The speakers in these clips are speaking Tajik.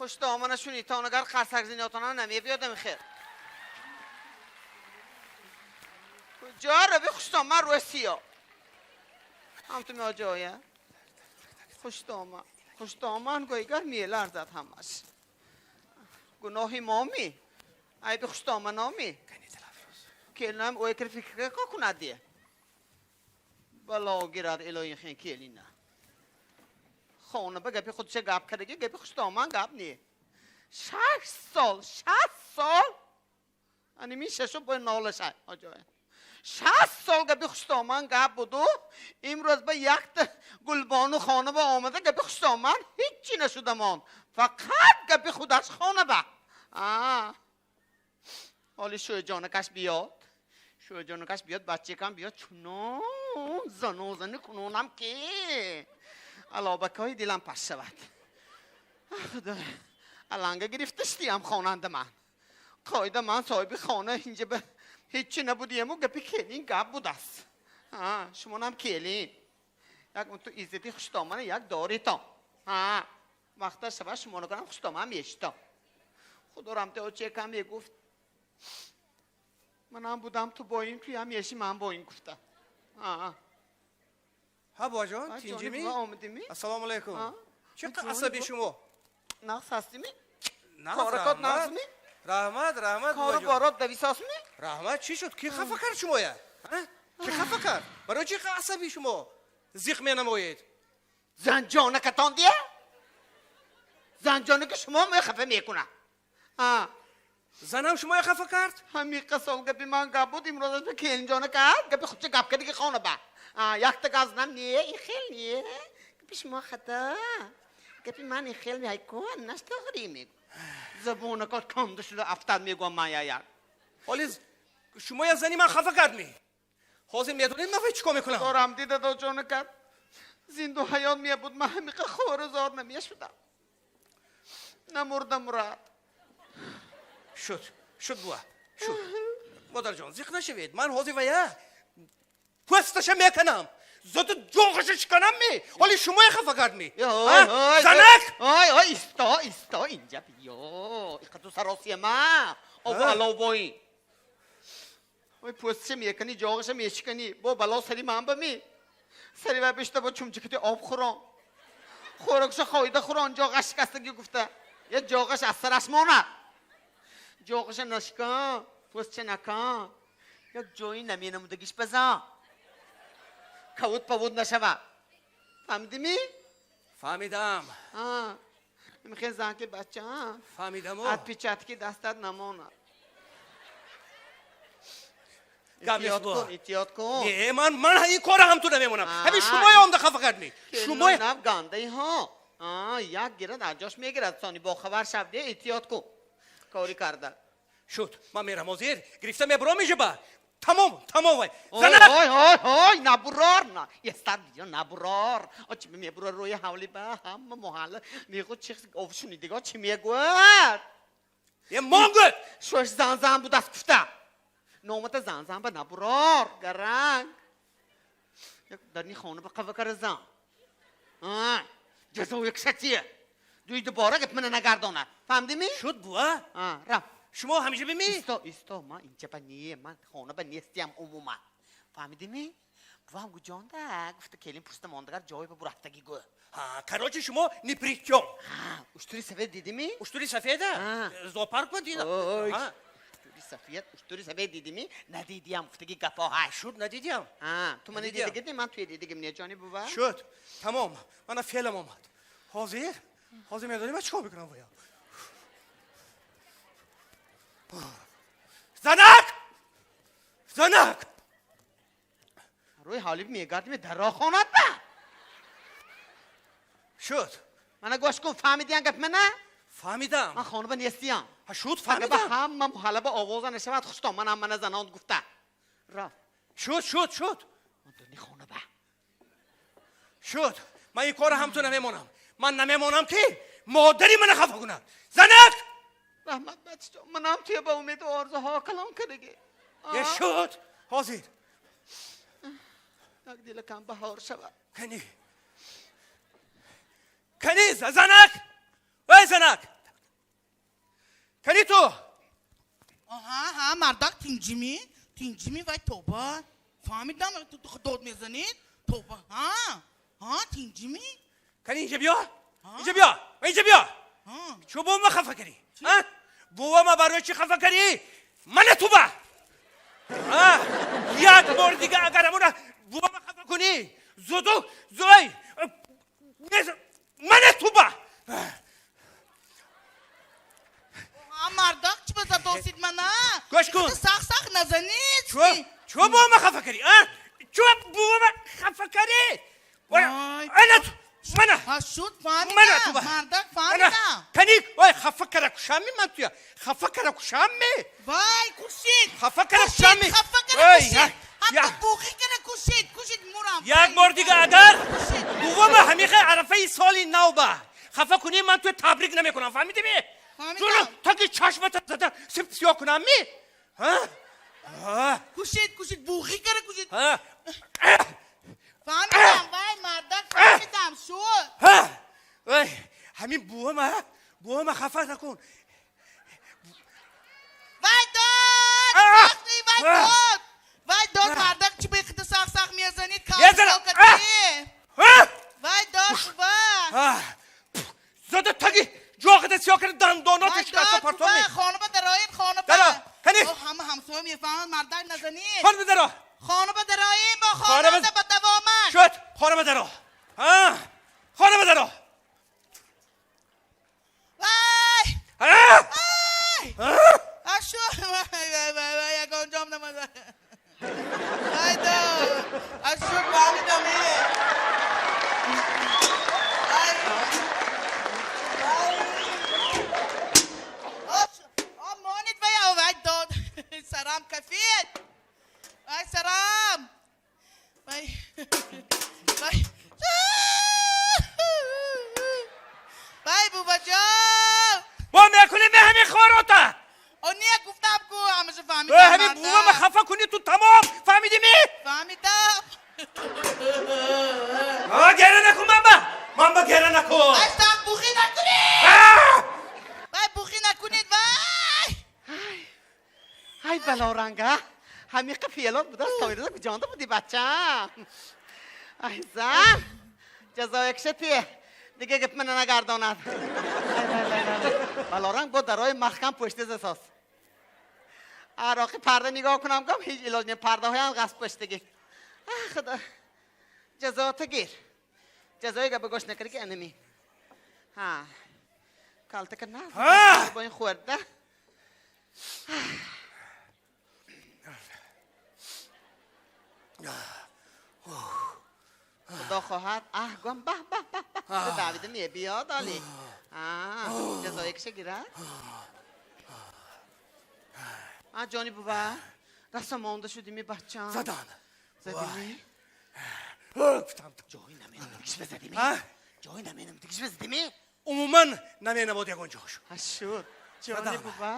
Хушдомана шунитон агар қарсак зинотона намебиёдам хел. Куҷо рави хушдоман рӯи сиё? Ҳам ту меоҷоя? Хушдоман. Хушдоман гӯйгар меларзад ҳамаш. Гуноҳи моми? Айби хушдоманоми? Келинам ой кир фикр кунад дия. Бало гирад илоҳи хен келина. Хона ба гапи худша гап кардаги, гапи хушдоман гап не. 6 сол, 6 сол. Ани шашу бо нолашай оҷоя. 6 сол гапи хушдоман гап буду, имрӯз ба якта Гулбону хона ба омада гапи хушдоман ҳиччи нашудамон. Фақат гапи худаш хона ба. Ҳоли шӯҷонакаш биёд. Шӯҷонакаш биёд, бачакам биёд, чунон занозани кунонам ки алобакҳои дилам пас шавад. Худо, аланга гирифташтиям хонанда ман. Қоида ман соҳиби хона инҷа ба ҳиччи набудиему гапи келин гап будааст. Шумонам келин. Як ту иззати хушдомана як доритон. Вақта шава шумонаканам хушдоман мешитон. Худо рамте очекам мегуфт. Манам будам ту боин туям еши ман боин гуфта. Ҳа, бобаҷон, тинҷими? Омадими? Ассалому алайкум. Чӣ қадр асаби шумо? Нағз ҳастими? Коракот нағзми? Раҳмат, раҳмат. Кору борот дависосми? Раҳмат. Чӣ шуд? Ки хафа кард шумоя? Ки хафа кард? Барои чӣ асаби шумо зиқ менамоед? Занҷонакатон дия? Занҷонаки шумо мехафа мекунад. Занам шумоя хафа кард? Ҳамиқа сол гапи ман гап буд, имрӯз ба келинҷона кард, гапи худча гап кардаги хона ба. Якта газнам не, ин хел не. Гапи шумо хато. Гапи ман ин хел ҳайкон, наштоғри мегу. Забонакот канда шуда афтад мегӯям ман яяк. Ҳоли шумоя зани ман хафа кард ми? Ҳозир медонед ман чӣ кор мекунам? Дорам дида доҷона кард. Зинду ҳаёт мебуд, ман ҳамиқа хору зор намешудам. Намурда мурад. Шуд, шуд буа, шуд. Модарҷон, зиқ нашавед. Ман ҳозир вая пӯсташа меканам. Зоду ҷоғаша шиканам ми? Ҳоли шумоя хафа кард ми? Занак! Ой, ой, исто, исто, инҷа биё. Иқа ту саросиема. Обу алов боин. Ой, пӯсташа мекани, ҷоғаша мешикани. Бо бало сари ман ба ми? Сари ва бишта бо чумчикати об хӯрон. Хӯрокша хоида хӯрон, ҷоғаш шикастагӣ гуфта. Я ҷоғаш аз сараш монад. Ҷоғаша нашикан, пӯсташа накан. Як ҷои наменамудагиш базан. Кавуд павуд нашавад. Фаҳмидими? Фаҳмидам. Михе зан ки бача. Фаҳмидамо. Отпечатки дастат намонад. Гап нест. Эҳтиёт кун, эҳтиёт кун. Не, ман ин кора ҳам ту намемонам. Ҳамин шумоя омда хафа кард ми? Шумоя нав гандаи ҳо. Як гирад аз ҷош мегирад, сони бохабар шав, де эҳтиёт кун. Кори карда. Шуд. Ман мерам ҳозир, гирифта мебурам инҷа. Тамом, тамом вай. Занак! Ой, ой, ой, набурор. На, естар биё набурор. Очи мебурор рӯи ҳавли ба ҳама маҳалла мегӯ чи овшунидиго чи мегӯяд? Е монгӯ! Шош зан зан будаст гуфта. Номата зан зан ба набурор, гаранг. Дар ни хона ба қава кара зан. Ҷазо якшатия. Дуи дубора гап мана нагардонад. Фаҳмидими? Шуд буа? Раф. Шумо ҳамеша бими? Исто, исто, ман инҷа ба не, ман хона ба нестиям умуман. Фаҳмидими? Бувам гуҷонда, гуфта келин пурсида мондагар ҷой ба бурафтагӣ гӯ. Ҳа, короче шумо ни при чём. Уштури сафед дидими? Уштури сафеда? Зоопарк ба дидам. Уштури сафед, уштури сафед дидими? Надидиям гуфтаги гапо ҳай. Шуд, надидиям. Ту мана дидагӣ, ман туя дидагим не ҷони бува? Шуд. Тамом. Мана феълам омад. Ҳозир? Ҳозир медонӣ ман чӣ кор мекунам вая? Занак! Занак! Рӯи ҳавли мегардими дарро хонад ба. Шуд. Мана гӯш кун, фаҳмидиям гапи мана? Фаҳмидам. Ман хона ба нестиям. Ҳа, шуд, фаҳмидам. Ҳама маҳалла ба овоза нашавад хушто, манам мана занон гуфта. Рафт. Шуд, шуд, шуд. Дуни хона ба. Шуд. Ман ин кора ҳам ту намемонам. Ман намемонам ки модари мана хафа кунад. Занак! Раҳмат бачаҷон, манам туя ба умеду орзуҳо калон кардагӣ. Е шуд. Ҳозир. Як дилакам баҳор шавад. Кани. Кани, занак! Эй занак! Кани ту? Аҳа, ҳа, мардак тинҷимӣ? Тинҷимӣ, вай тоба. Фаҳмидам, ту дод мезанед? Тоба, ҳа? Ҳа, тинҷимӣ? Кани инҷа биё. Инҷа биё. Инҷа биё. Чӯ бо ма хафа кардӣ? Ҳа? Бува ма барои чӣ хафа кардӣ? Мана туба. Ҳа? Як бор дига агар ҳамона бува ма хафа кунӣ, зуду зой мана туба. Мардак чӣ ба задосид мана? Гӯш кун. Сах-сах назанед. Чӯ бува ма хафа кардӣ? А? Чӯ бува ма хафа кардӣ? Ана мана. Ҳа, шуд, фаҳмидам. Мардак фаҳмидам. Кани, ой, хафа кара кушамми ман туя. Хафа кара кушамми. Вай, кушид. Хафа кара кушамми. Хафа кара кушид. Ҳатто бухӣ кара кушид. Кушид мурам. Як бор дига агар бува ма ҳамиха арафаи соли нав ба хафа кунӣ, ман туя табрик намекунам. Фаҳмидӣ ми? Фаҳмидам. Таги чашмата зада сип сиёҳ кунам ми? Ҳа? Кушид, кушид, бухӣ кара кушид. Ҳа? Фаҳмидам, вай, мардак, фаҳмидам, шуд. Ҳа? Ой, ҳамин бува ма хафа накун. Вай дод! Сахти, вай дод! Вай дод, мардак, чӣ бехида сах-сах мезанед? Мезанам. Вай дод, бува. Зада таги ҷоғида сиёҳ карда дандонато шикаста партоми. Хона ба дароем, хона ба. Даро, кани. Ҳама ҳамсоя мефаҳманд, мардак назанед. Хона ба даро. Хона ба дароем, бо хона ба давомат. Шуд, хона ба даро. Ҳа, хона ба даро. Вай! Ҳа! Вай! Ҳа! Шуд, вай, вай, вай, вай, ягон ҷом намад. Вай дод. Шуд, фаҳмидам, э. Вай. Вай. Монед, вай, вай дод. Сарам кафед. Вай, сарам. Вай. Вай. Вай, буваҷон. Бо мекунӣ меҳами хорота. О, не, гуфтам ку, ҳамаша фаҳмидам. Ҳамин бува ма хафа кунӣ ту тамом. Фаҳмидӣ ми? Фаҳмидам. Гера накун ман ба. Ман ба гера накун. Вай, сах бухӣ накунед. Вай, бухӣ накунед, вай. Ай балоранга. Ҳамиқа фиелот будааст, тоирада куҷонда будӣ, бачам? Ай зан, ҷазоякша тие. Дига гап мана нагардонад. Балоранг бо дарои маҳкам пушта засоз. Ароқи парда нигоҳ кунам, гам ҳеҷ илоҷ не, пардаҳоям ғасб пуштагӣ. Худо, ҷазота гир. Ҷазои гапа гӯш накарди ки анами. Ҳа, калтака на бо ин хӯрда. Худо хоҳад, аҳ гум баҳ баҳ баҳ баҳ. Давида мебиёд оли. Ҷазои киша гирад. А ҷони бува, расо монда шудими бачам. Задан. Задими? Ҷои наменам дигиш задими? Ҷои наменам дигиш задими? Умуман наменамод ягон ҷош. Шуд. Ҷони бува.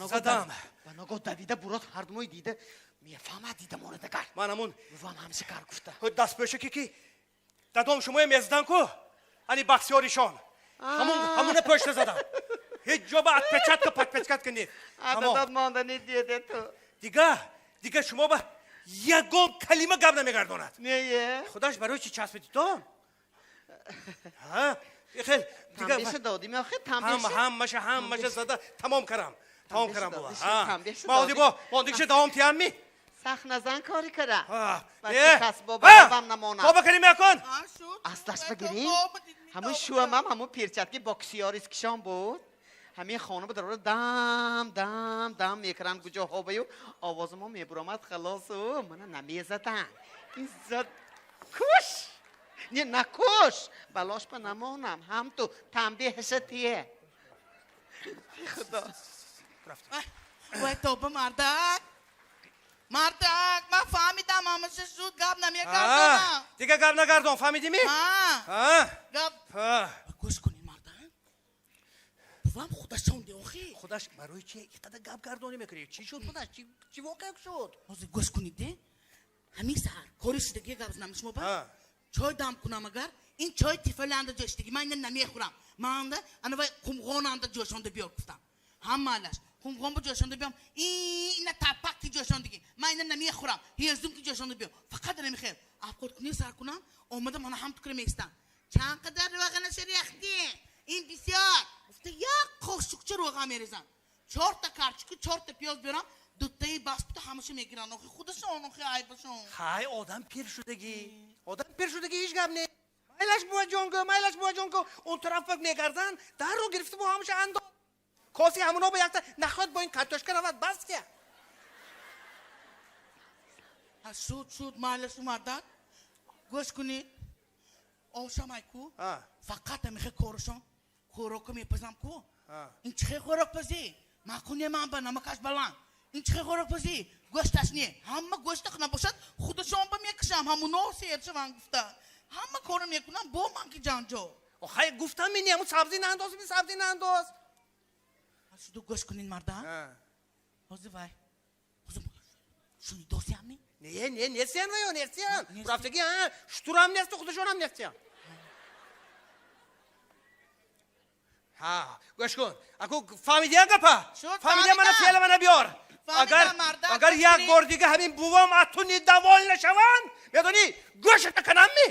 Задам. Ба ногоҳ давида бурод ҳардумои дида мефаҳмад дида монадагар. Ман ҳамун бувам ҳамеша кар гуфта. Дастпӯшаке ки дадом шумоя мезадан ку, ани бахсиёришон. Ҳамуна пӯшта задам. Ҳеҷ ҷо ба отпечатка подпечатка нест. Дадод монда недиеде ту. Дига шумо ба ягон калима гап намегардонад. Не. Худаш барои чӣ часпидитон? Хел дига додим охи тамбеша. Ҳамаша ҳамаша зада тамом карам. Тамом карам бува. Ма оди бо мондигиша давом тиям ми? Сах назан кори кара. Бачи кас бобам намонад. Тоба кани мекун? Аслаш бигирим. Ҳамун шуамам ҳамун перчатки боксиёрис кишон буд. Ҳамин хона ба дарора дам дам дам мекаранд куҷоҳо баю овозимо мебуромад халосу мана намезадан. Ин зад куш. Не накуш. Балош ба намонам. Ҳам ту танбеҳаша тие. Худо. Вай тоба мардак. Мардак, ман фаҳмидам, ҳамаша шуд, гап намегардонам. Дига гап нагардон, фаҳмидӣ ми? Ҳа. Гап. Гӯш кунед, мардак. Бувам худашон де охи. Худаш барои чи иқадар гап гардонӣ мекунӣ? Чӣ шуд худаш? Чӣ воқеа шуд? Ҳозир гӯш кунед де. Ҳамин саҳар кори шудагия гап занам шумо ба? Чой дам кунам агар, ин чой тифаланда ҷоштагӣ, ман ина намехӯрам. Манда ана вай қумғонанда ҷӯшонда биёр гуфтам. Ҳамаалаш қумғон ба ҷӯшонда биём. Ина тапак ки ҷӯшондагӣ. Ман ина намехӯрам. Ҳезум ки ҷӯшонда биём. Фақат намехӯрам. Обхӯд кунӣ сар кунам, омада мана ҳам тукра меистам. Чанд қадар равғанаша рехтӣ? Ин бисёр. Гуфта як қошуқча равған мерезам. Чорта карчуку, чорта пиёз биёрам, дутаи бас бута ҳамаша мегиранд. Охи худашон, охи айбашон. Ҳай, одам пир шудагӣ. Одам пир шудагӣ, ҳеҷ гап не. Майлаш, буваҷон, гӯ, майлаш, буваҷон, гӯ. Он тараф бак мегарданд, дарро гирифта бо ҳамаша андоз. Коси ҳамуно ба якта нахоҳад бо ин картошка равад, бас ки. Шуд, шуд, майлаш, мардак. Гӯш кунед. Ошамай ку. Фақат амихе корушон. Хӯрока мепазам ку. Ин чӣ хел хӯрок пазӣ? Маъқул не ман ба намакаш баланд. Ин чӣ хел хӯрок пазӣ? Гӯшташ не. Ҳама гӯшта набошад, худашон ба мекушам, ҳамуно сер шаванд гуфта. Ҳама корро мекунам, бо ман ки ҷанҷол. Хай, гуфтам, ини ҳамун сабзӣ наандоз, сабзӣ наандоз. Шуду, гӯш кунед, марда. Ҳозир вай. Ҳозир шунидосиям ми? Не, не, нестиян ваё, нестиян. Рафтагӣ, а, шутурам несту, худашонам нестиян. Ҳа, гӯш кун. Аку фаҳмидия гапа? Фаҳмидия, мана феъла мана биёр. Агар як бор дига ҳамин бувам аз ту недовол нашаванд, медонӣ, гӯшата канам ми?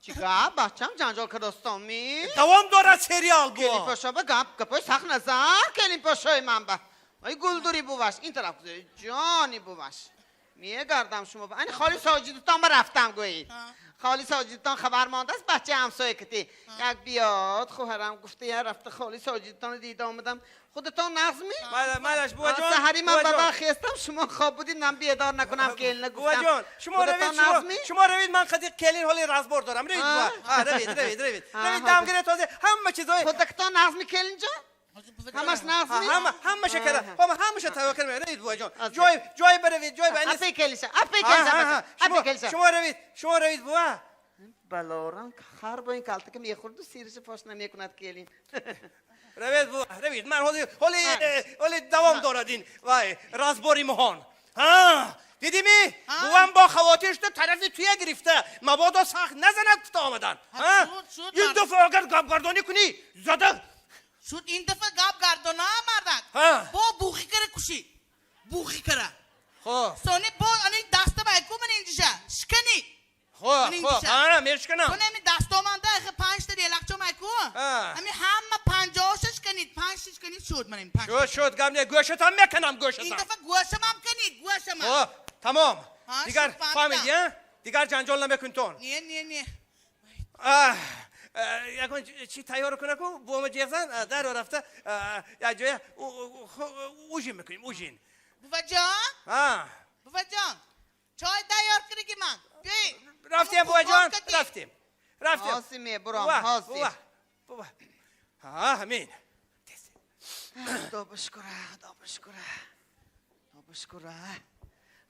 Чӣ гап, бачам, ҷанҷол кардостон ми? Давом дорад сериал, бува. Келинпошо ба гап, гапои сахт назар, келинпошои ман ба. Ай гулдури буваш, ин тараф гузори, ҷони буваш. Мегардам шумо ба. Ани холи соҷидутон ба рафтам гӯед. Холи соҷидутон хабар мондааст бачаи ҳамсоя кити. Як биёд, хоҳарам гуфта, я рафта холи соҷидутонро дида омадам. Худатон нағз ми? Майлаш, буваҷон. Саҳари ман ба ман хестам, шумо хоб будед, ман бедор накунам келина гуфтам. Буваҷон, шумо равед, шумо равед, ман қади келин ҳоли разбор дорам. Равед, бува. Равед, равед, равед. Равед, дам гиред тоза, ҳама чизҳои Худатон нағз ми, келинҷон? Ҳамаш нағз ми? Ҳама, ҳамаша кара. Ҳама, ҳамаша тайёр кардам. Равед, буваҷон. Ҷой, ҷой баравед, ҷой ба. Апи келиша, апи келиша, апи келиша. Шумо равед, шумо равед, бува. Балоран хар бо ин калтака мехӯрду сириша фош намекунад келин. Равед, бува, равед. Ман ҳоли, ҳоли, ҳоли давом дорад ин вай разбори моҳон. Ҳа, дидими? Бувам бо хавотир шуда тарафи туя гирифта, мабодо сахт назанад гуфта омадан. Ин дафъа агар гапгардонӣ кунӣ, зада. Шуд, ин дафъа гап гардона, мардак. Бо буғӣ кара кушӣ. Буғӣ кара. Хоб. Сони бо ани даста байку ман инҷиша. Шиканӣ. Хоб, хоб, ана мешиканам. Сони ами дастоманда ахи панҷта релакчо майку. Ами ҳама панҷоша шиканид, панҷта шиканид шуд ман ин панҷ. Шуд, шуд, гап не, гӯшатам меканам, гӯшатам. Ин дафъа гӯшамам канид, гӯшамам. Хоб, тамом. Дигар фаҳмидӣ, а? Дигар ҷанҷол намекунтон. Не, не, не. Ягон чи тайёр кунаку, буома ҷеғзан, даро рафта як ҷоя ужин мекунем, ужин. Буваҷон? Буваҷон, чой тайёр кардагӣ ман. Биёед. Рафтем, буваҷон, рафтем. Рафтем. Ҳозир мебурам, ҳозир. Бува. Ҳа, ҳамин. Худо бишкура, Худо бишкура. Худо бишкура.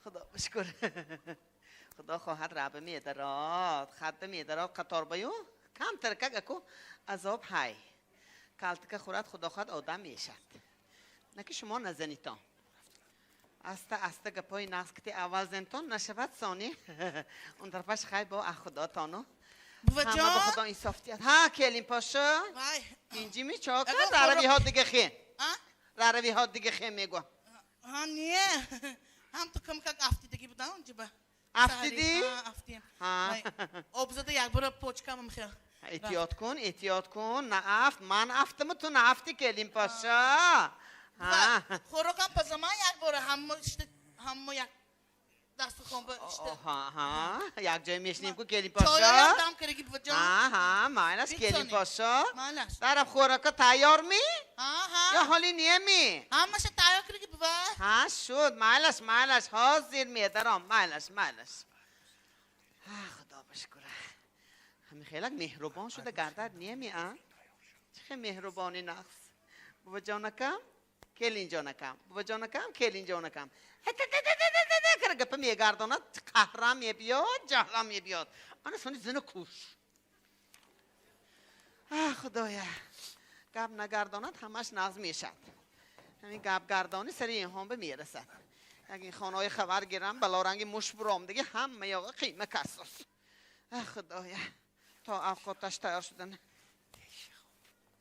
Худо бишкура. Худо хоҳад раба медарод, хадда медарод қатор баю. Камтар как аку азоб ҳай. Калтика хӯрад, худо хоҳад одам мешад. Наки шумо назанитон. Аста аста гапои нағз кити аввал зентон нашавад сони. Он тарафаш хай бо ах худотону. Буваҷон? Ҳама ба худо инсоф диҳад. Ҳа, келин пошо. Вай. Инҷи ми чо кард? Раравиҳо дига хе. Раравиҳо дига хе мегӯ. Ҳа, не. Ҳам ту кам как афтидагӣ будам онҷиба. Афтидӣ? Афтидем. Об зада як бора почкамам хел. Эҳтиёт кун, эҳтиёт кун. На афт, ман афтаму ту на афти, келин пошо. Хӯрокам пазаман як бора ҳама ҳама як дастурхон ба ишта. Ҳа, як ҷой мешинем ку, келин пошо. Чойам дам кардаги, буваҷон. Ҳа, ҳа, майлаш, келин пошо. Майлаш. Тараф хӯрока тайёр ми? Ҳа, ҳа. Ё ҳоли не ми? Ҳамаша тайёр кардаги, бува. Ҳа, шуд, майлаш, майлаш, ҳозир медаром, майлаш, майлаш. Ҳа, худо бишкура. Ҳами хелак меҳрубон шуда гардад не ми, а? Чӣ хел меҳрубони нағз. Буваҷонакам, келинҷонакам, буваҷонакам, келинҷонакам. Кара гапа мегардонад, қаҳрам мебиёд, ҷаҳлам мебиёд. Ана сони зина куш. А, худоя. Гап нагардонад, ҳамаш нағз мешад. Ҳамин гапгардонӣ сари инҳон ба мерасад. Як ин хонаҳои хабар гирам, балоранги муш буром диги ҳама ёға қийма касос. А, худоя. То авқоташ тайёр шудан.